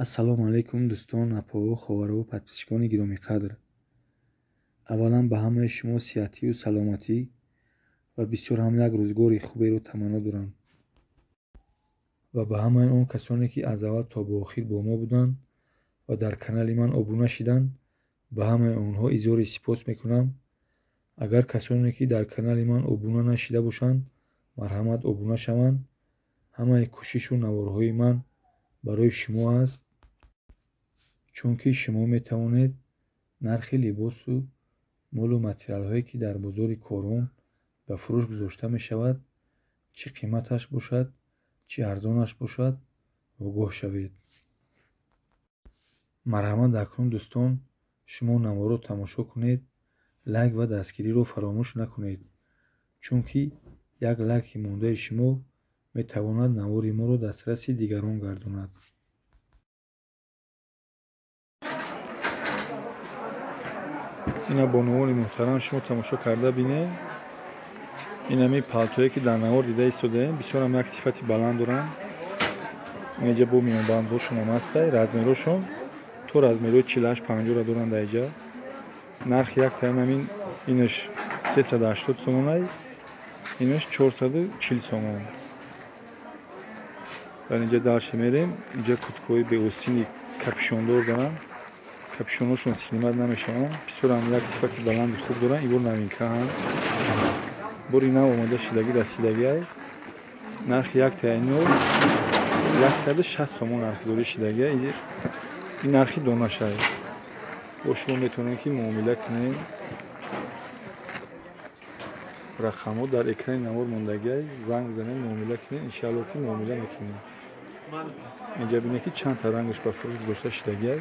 Ассалому алайкум дӯстон, апоҳо, хоҳаро, подписчикони гиромиқадр. Аввалан ба ҳамаи шумо сиҳатию саломатӣ ва бисёр ҳам як рӯзгори хуберо таманно дорам ва ба ҳамаи он касоне, ки аз аввал то ба охир бо мо буданд ва дар канали ман обуна шиданд, ба ҳамаи онҳо изҳори сипос мекунам. Агар касоне, ки дар канали ман обуна нашида бошанд, марҳамат обуна шаванд. Ҳамаи кӯшишу наворҳои ман барои шумо аст, чунки шумо метавонед нархи либосу молу материалҳое, ки дар бозори Корвон ба фурӯш гузошта мешавад, чӣ қиматаш бошад, чӣ арзонаш бошад, огоҳ шавед. Марҳамат акнун дӯстон, шумо наворро тамошо кунед, лайк ва дастгириро фаромӯш накунед, чунки як лайки мондаи шумо метавонад навори моро дастраси дигарон гардонад. Ина бонувони муҳтарам, шумо тамошо карда бинед. Инами палтое, ки дар навор дида истодаем, бисёрам як сифати баланд доранд. Инҷа бо миёнбандҳошон ҳам ҳастай, размерҳошон то размерҳои 48-50 доранд. Дар инҷа нархи як таи инаш 380 сомонай, инаш 440 сомон. Дар инҷа дальше мерем, инҷа курткаҳои беостини капюшондор доранд. Капюшонҳошон синимат намешаванд, бисёрам як сифати баланди хуб доранд. Ибор новинкаанд, бори нав омода шидагӣ расидагиай. Нархи як таино 160 сомон нархгузорӣ шидагиай. Ин нархи донашай. Бо шумо метавонед, ки муомила кунед. Рақамҳо дар экрани навор мондагиай, занг бизанед, муомила кунед, иншаалло ки муомила мекунед. Инҷа бинед, ки чанд та рангаш ба фурӯш гузошта шидагиай.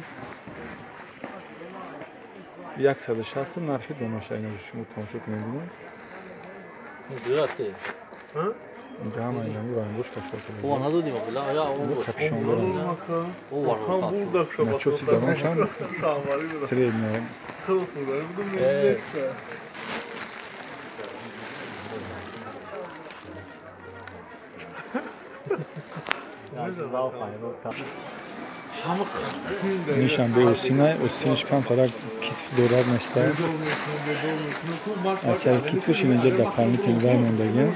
160 нархи донаша. Ино шумо тамошо кунед, бинед. Инҷа ҳама инами рангош кашф капюшон доранд. Начоси дароншам средняя. Нишам бе остинай, остинаш камтарак китф дорад местай. Аз сари китфаш инҷа дополнительный вай мондагиам.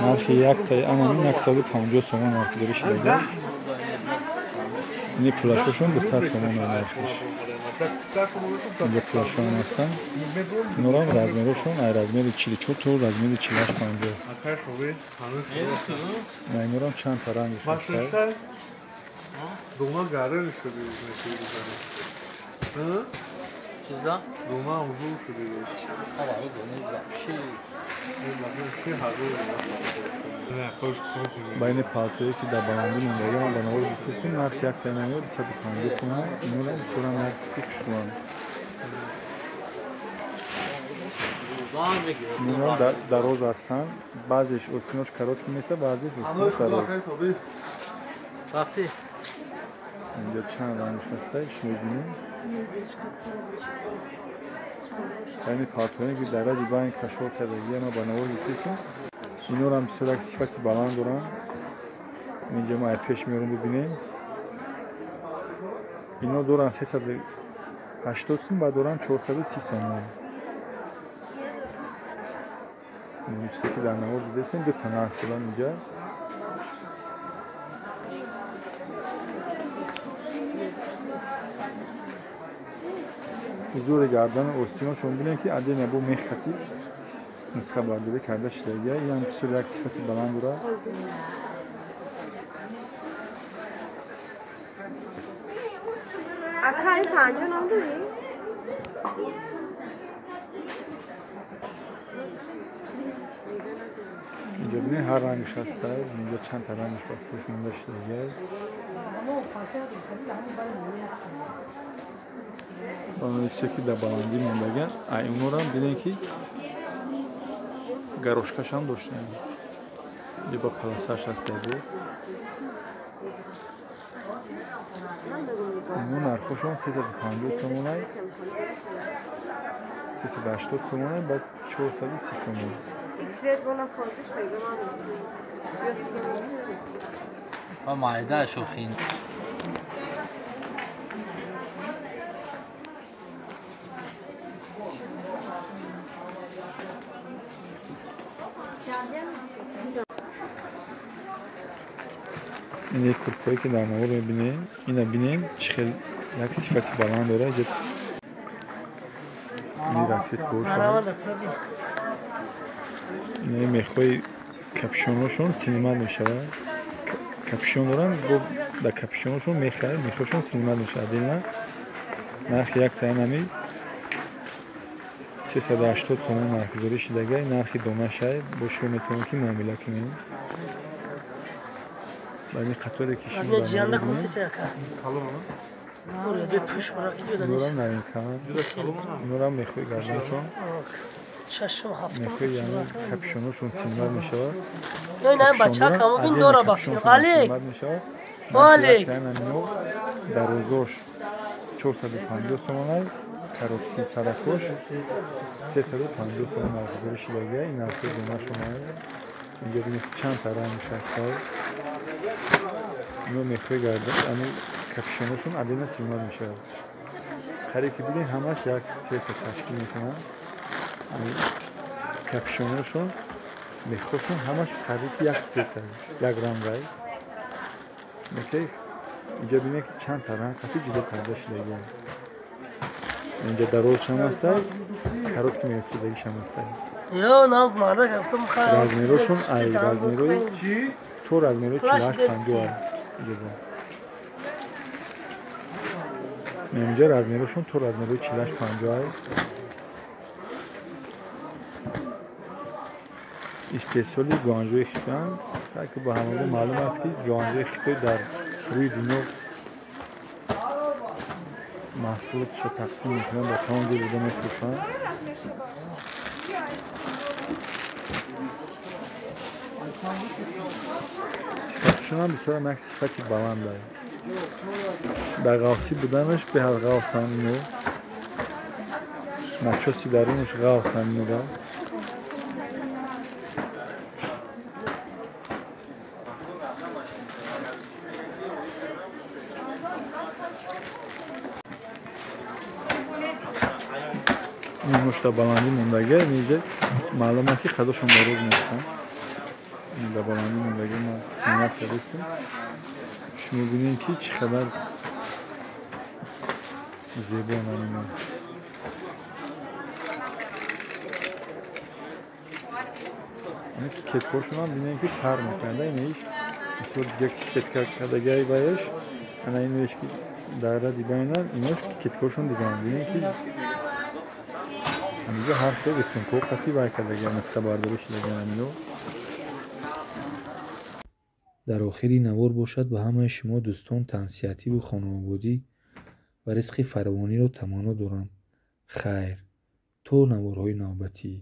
Нархи яктаи анами 150 сомон нархгузорӣ шидагиам. Ини пулашҳошон 200 сомон нархиш. Инҷа пулашҳоам ҳастанд. Инорам размерҳошон ай размери 44 то размери 48-50. Инорам чанд та рангаш ҳастай. دوما گره شده بود. چیزا؟ دوما حضور شده بود. Байни палтое, ки дар баландӣ мондагӣ, ман ба навор гуфтастем, нархи як таи намеёд 250 сомон. Инорам бисёрам як чизи хушрӯанд. Инорам дароз ҳастанд, баъзеш остинош короткий меса, баъзеш остинош дароз. Рафти? Инҷа чанд рангаш ҳастай, шумо бинед. Байни палтое, ки дар ради байн кашол кардагия, ман ба навор гуфтастем, инорам бисёр як сифати баланд доранд. Инҷа мо ай пеш меорем, бибинем. Ино доранд 380 сум ва доранд 430 сомон. Ин чизе, ки дар навор дидастем, ду та нарх доранд инҷа. Узури гардану остиношон бинед, ки адена бо мехати нусхабардорӣ карда шидагия. Инам бисёр як сифати баланд дорад. Акай панҷо ном дорӣ? Инҷа бинед, ҳар рангаш ҳастай. Инҷа чанд та рангаш ба фурӯш монда шидагия. Чизе, ки дар баландӣ мондагиан, ай онорам бинед, ки горошкашам доштем. Инҷа ба паласаш ҳастай бо. Ино нархҳошон 350 сомонай, 380 сомонай, баъд 430 сомон. Майда шӯхин. Ин курткое ки дар навор мебинем, ина бинем чӣ хел як сифати баланд дорад. Ин расцветкаҳошон, ина мехҳои капюшоношон синимат мешавад. Капюшон доранд, дар капюшоношон мехаред, мехҳошон синимат мешавад. Дилна нархи як таянами 380 сомон нархгузорӣ шудагай, нархи донашай. Бо шумо метавонед ки муомила кунед. Ба ин қаторе ки шумо инорам новинкаанд, инорам мехоҳи гарданшон, мехоҳи яъне капюшоношон симат мешавад. Капюшоншон мешавад. Дарозош 450 сомонай, короткий таракош 350 сомон нархгузорӣ шудагай. Ин нархи донашонай. Инҷо бинед чанд та ранг ҳастад. Ино мехоҳи гардан, ами капюшоношон отдельно симат мешавад. Қариб ки бинед ҳамаш як цвета ташкил мекунанд. Капюшоношон, мехҳошон ҳамаш қариб ки як цвета, як рангай. Мекай инҷа бинед ки чанд та ранг қати ҷудо карда шудагианд. Инҷа дарозшам ҳастай, короткий меистодагишам ҳастай. Размерошон ай размерои то размерои 48-50. Инҷа размерошон то размерои 48-50. Истеҳсоли Гуанҷои Хитоянд. Ки ба ҳамагон маълум аст ки Гуанҷои Хитой дар рӯи дунё маҳсулотшо тақсим мекунанд, ба тамом ҷой буда мефурӯшанд. Сифатшонам бисёрам як сифати баланд дорад. Дар ғафсӣ буданаш беҳад ғафсанд ино. Начоси дарунаш ғафсанд инода. Иношта баландӣ мондага, инҷа маълум аст ки қадошон дароз нестанд. Дар баландӣ мондага ма синат кардастем. Шумо бинед ки чӣ қадар зебо намина. Кеткошонам бинед ки фарқ мекунад. Инаиш бисёр дига кетка кардагиай ваяш, ана иноиш ки дар ради байнан, инош кеткошон дигаанд. Бинед ки инҷо ҳар хел рисункҳо қатӣ вай кардагианд, нусхабардорӣ шудагианд ино. Дар охири навор бошад ба ҳамаи шумо дӯстон тансиҳативу хонаободӣ ва ризқи фаровониро таманно дорам. Хайр, то наворҳои навбатӣ.